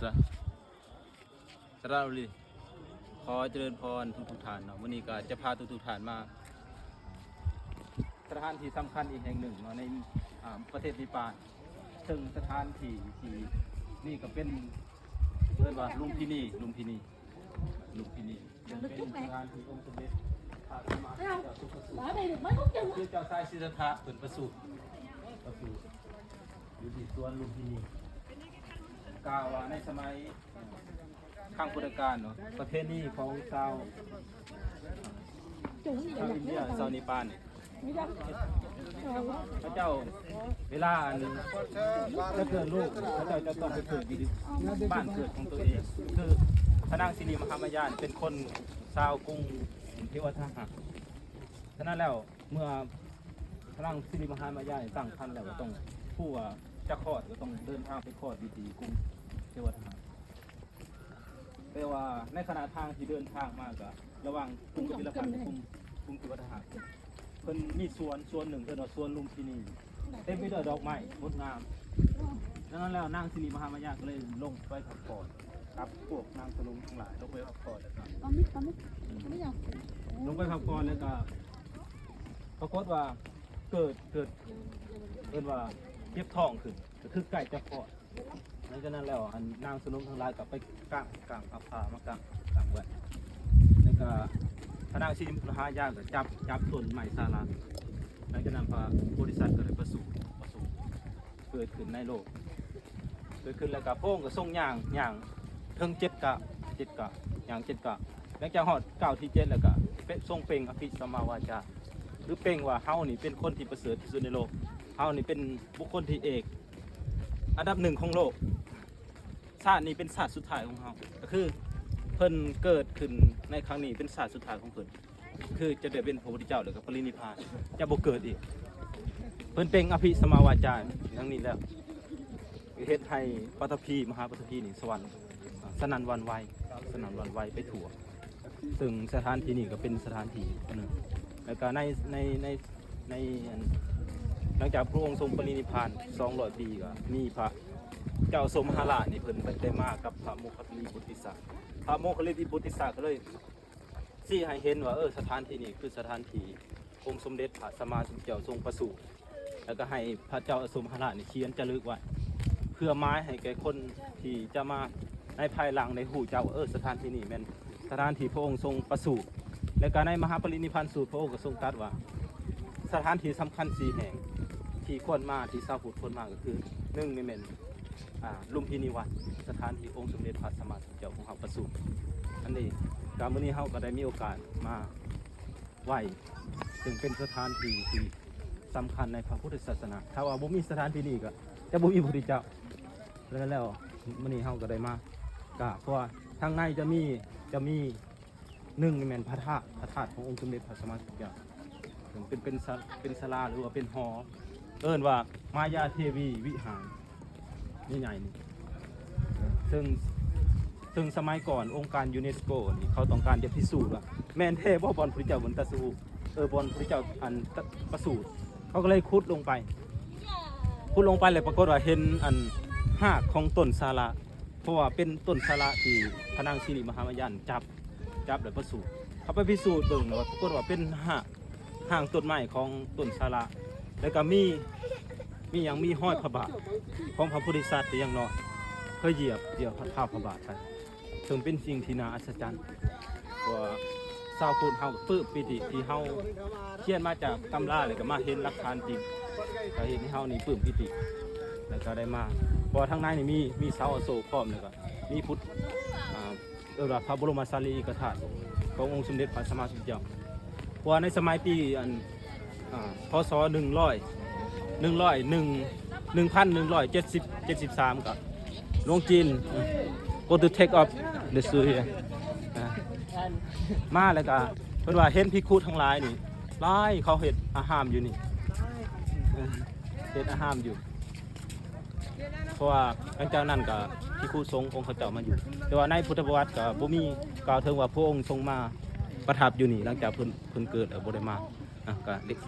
ສະລາມອາລັຍກຸມ ຂໍຈະເລີນພອນທຸກໆທ່ານເນາະ. ມື້ນີ້ກໍຈະພາທຸກໆທ່ານມາສະຖານທີ່ສຳຄັນອີກແຫ່ງໜຶ່ງເນາະ ໃນ ອາ ປະເທດເນປານ. ເຊິ່ງສະຖານທີ່ທີ່ນີ້ກໍເປັນ ເອີ້ນວ່າລຸມພິນີ ລຸມພິນີ ລຸມພິນີ ເຊິ່ງເປັນສະຖານທີ່ອົງສົມເດັດພະສຳມາສຳພຸດທະເຈົ້າຊົງປະສູດ ຄືເຈົ້າຊາຍສິດທັດຖະເພິ່ນປະສູດ ປະສູດຢູ່ທີ່ສວນລຸມພິນີ. ກ່າວວ່າໃນສະໄໝ ຄັ້ງພຸດທະການເນາະ ປະເພນີຂອງຊາວ ຊາວອິນເດຍ ຊາວເນປານນີ້ ເຂົາເຈົ້າ ເວລາອັນຈະເກີດລູກ ເຂົາເຈົ້າຈະຕ້ອງໄປເກີດຢູ່ບ້ານເກີດຂອງຕົວເອງ. ຄືພະນາງສິລິມະຫາມາຍານີ້ເປັນຄົນຊາວກຸງເທວະທະຫານ. ສະນັ້ນແລ້ວ ເມື່ອພະນາງສິລິມະຫາມາຍານີ້ຕັ້ງຄັນແລ້ວ ກໍຕ້ອງຮູ້ວ່າຈະຄອດ ກໍຕ້ອງເດີນທາງໄປຄອດຢູ່ທີ່ກຸງເທວະທະຫານ. ແຕ່ວ່າໃນຂະນະທາງທີ່ເດີນທາງມາ ກໍລະຫວ່າງກຸງກະບິລະພັນກັບກຸງ ກຸງເທວະທະຫານ ເພິ່ນມີສວນ ສວນໜຶ່ງເອີ້ນວ່າສວນລຸມພິນີ ເຕັມໄປດ້ວຍດອກໄມ້ງົດງາມ. ດັ່ງນັ້ນແລ້ວ ນາງສິລິມະຫາມາຍາກໍເລີຍລົງໄປພັກຜ່ອນກັບພວກນາງສະໜົມທັງຫຼາຍ ລົງໄປພັກຜ່ອນແລ້ວກໍ ລົງໄປພັກຜ່ອນແລ້ວກໍປາກົດວ່າເກີດ ເກີດ ເອີ້ນວ່າເຈັບທ້ອງຂຶ້ນ ກໍຄືໃກ້ຈະຄອດ. ຫຼັງຈາກນັ້ນແລ້ວ ອັນນາງສະໜົມທັງຫຼາຍກໍໄປກາງ ກາງເອົາຜ້າມາກາງ ກາງໄວ້ ແລ້ວກໍພະນາງສິລິມະຫາຍາກໍຈັບ ຈັບຕົ້ນໄມ້ສາລາ. ຫຼັງຈາກນັ້ນພະໂພທິສັດກໍໄດ້ປະສູດ ປະສູດເກີດຂຶ້ນໃນໂລກ ເກີດຂຶ້ນແລ້ວກໍພະອົງກໍຊົງຍ່າງ ຍ່າງເຖິງເຈັດກ້າວ ເຈັດກ້າວ ຍ່າງເຈັດກ້າວ. ຫຼັງຈາກຮອດກ້າວທີເຈັດແລ້ວກໍເປັນ ຊົງເປັ່ງອະພິສຳມາວາຈາ ຫຼືເປັ່ງວ່າ ເຮົານີ້ເປັນຄົນທີ່ປະເສີດທີ່ສຸດໃນໂລກ ເຮົານີ້ເປັນບຸກຄົນທີ່ເອກອັນດັບໜຶ່ງຂອງໂລກ. ຊາດນີ້ເປັນຊາດສຸດທ້າຍຂອງເຮົາ ກໍຄືເພິ່ນເກີດຂຶ້ນໃນຄັ້ງນີ້ເປັນຊາດສຸດທ້າຍຂອງເພິ່ນ ຄືຈະໄດ້ເປັນພະພຸດທະເຈົ້າ ແລ້ວກໍປະລິນິບພານ ຈະບໍ່ເກີດອີກ. ເພິ່ນເປັ່ງອະພິສຳມາວາຈາຢ່າງນີ້ແລ້ວ ເຮັດໃຫ້ປະຖະພີ ມະຫາປະຖະພີນີ້ສະຫວັ່ນ ສະໜັ່ນຫວັ່ນໄຫວ ສະໜັ່ນຫວັ່ນໄຫວໄປທົ່ວ. ເຊິ່ງສະຖານທີ່ນີ້ກໍເປັນສະຖານທີ່ໜຶ່ງ ແລ້ວກໍໃນ ໃນ ໃນ ໃນ ອັນ ຫຼັງຈາກພະອົງຊົງປະລິນິບພານສອງຮ້ອຍປີ ກໍມີພະເຈົ້າໂສມະຫາລາດນີ້ ເພິ່ນໄດ້ມາກັບພະໂມກຄະລາທິໂພທິສັດ. ພະໂມກຄະລາທິໂພທິສັດກໍເລີຍຊີ້ໃຫ້ເຫັນວ່າ ເອີ ສະຖານທີ່ນີ້ຄືສະຖານທີ່ອົງສົມເດັດພະສຳມາສຳພຸດທະເຈົ້າຊົງປະສູດ ແລ້ວກໍໃຫ້ພະເຈົ້າອະໂສມະຫາລາດນີ້ຂຽນຈາລຶກໄວ້ ເພື່ອໝາຍໃຫ້ແກ່ຄົນທີ່ຈະມາໃນພາຍຫຼັງໄດ້ຮູ້ຈັກວ່າ ເອີ ສະຖານທີ່ນີ້ແມ່ນສະຖານທີ່ພະອົງຊົງປະສູດ. ແລ້ວກໍໃນມະຫາປະລິນິບພານສູດ ພະອົງກໍຊົງຕັດວ່າ ສະຖານທີ່ສຳຄັນສີ່ແຫ່ງທີ່ຄວນມາ ທີ່ຊາວພຸດຄວນມາ ກໍຄື ໜຶ່ງ ນີ້ແມ່ນ ອ່າ ລຸມພິນີວັດ ສະຖານທີ່ອົງສົມເດັດພະສຳມາສຳພຸດທະເຈົ້າຂອງເຮົາປະສູດ. ອັນນີ້ກໍມື້ນີ້ເຮົາກໍໄດ້ມີໂອກາດມາ ໄວ້ ເຊິ່ງເປັນສະຖານທີ່ທີ່ສຳຄັນໃນພະພຸດທະສາສະໜາ. ຖ້າວ່າບໍ່ມີສະຖານທີ່ນີ້ກໍຈະບໍ່ມີພະພຸດທະເຈົ້າ. ແລ້ວ ແລ້ວມື້ນີ້ເຮົາກໍໄດ້ມາກາບ ເພາະວ່າທາງໃນຈະມີ ຈະມີ ໜຶ່ງ ນີ້ແມ່ນພະທາດ ພະທາດຂອງອົງສົມເດັດພະສຳມາສຳພຸດທະເຈົ້າ ເຊິ່ງເປັນ ເປັນສາ ເປັນສາລາ ຫຼືວ່າເປັນຫໍ ເອີ້ນວ່າມາຍາເທວີວິຫານ ໃຫຍ່ໆນີ້ ເຊິ່ງ ເຊິ່ງສະໄໝກ່ອນອົງການຢູເນສໂກນີ້ ເຂົາຕ້ອງການຈະພິສູດວ່າແມ່ນແທ້ບໍ່ບ່ອນພະພຸດທະເຈົ້າເພິ່ນຕັດສະຮູ້ ເອີ ບ່ອນພະພຸດທະເຈົ້າອັນປະສູດ. ເຂົາກໍເລີຍຂຸດລົງໄປ ຂຸດລົງໄປແລ້ວປາກົດວ່າເຫັນອັນຮາກຂອງຕົ້ນສາລະ ເພາະວ່າເປັນຕົ້ນສາລະທີ່ພະນາງສິລິມະຫາມາຍານຈັບ ຈັບແລ້ວປະສູດ. ເຂົາໄປພິສູດເບິ່ງແລ້ວປາກົດວ່າເປັນຮາກ ຮ່າງຕົ້ນໄມ້ຂອງຕົ້ນສາລະ ແລ້ວກໍມີ ມີຫຍັງ ມີຮອຍພະບາດຂອງພະໂພທິສັດ ແຕ່ຢ່າງໜ້ອຍ ເຄີຍຢຽບ ຢຽບເທົ້າພະບາດໄປ ເຊິ່ງເປັນສິ່ງທີ່ໜ້າອັດສະຈັນ ເພາະວ່າຊາວພຸດເຮົາປຶ້ມປີຕິທີ່ເຮົາຂຽນມາຈາກຕຳລາ ແລ້ວກໍມາເຫັນຫຼັກຖານຈິງ ກໍເຮັດໃຫ້ເຮົານີ້ປຶ້ມປີຕິ ແລ້ວກໍໄດ້ມາ ເພາະວ່າທາງໃນນີ້ມີ ມີເສົາອະໂສກພ້ອມ ແລ້ວກໍມີພຸດ ອ່າ ເອີ້ນວ່າພະບໍລົມສາລີລິກະທາດຂອງອົງສົມເດັດພະສຳມາສຳພຸດທະເຈົ້າ ເພາະວ່າໃນສະໄໝປີອັນ ອ່າ ພ.ສ. ໜຶ່ງຮ້ອຍ ໜຶ່ງຮ້ອຍໜຶ່ງ ໜຶ່ງພັນໜຶ່ງຮ້ອຍເຈັດສິບ ເຈັດສິບສາມ ກໍຫຼວງຈີນ go to take off the shoe here ອ່າ ມາແລ້ວກໍເພິ່ນວ່າເຫັນພິກຂຸທັງຫຼາຍນີ້ຫຼາຍ ເຂົາເຮັດອາຮາມຢູ່ນີ້ ເຮັດອາຮາມຢູ່ ເພາະວ່າຫຼັງຈາກນັ້ນກໍພິກຂຸສົງຂອງເຂົາເຈົ້າມາຢູ່ ແຕ່ວ່າໃນພຸດທະປະຫວັດກໍບໍ່ມີກ່າວເຖິງວ່າພະອົງຊົງມາປະທັບຢູ່ນີ້ ຫຼັງຈາກເພິ່ນ ເພິ່ນເກີດແລ້ວບໍ່ໄດ້ມາ ອ່ະ ກໍເດັກ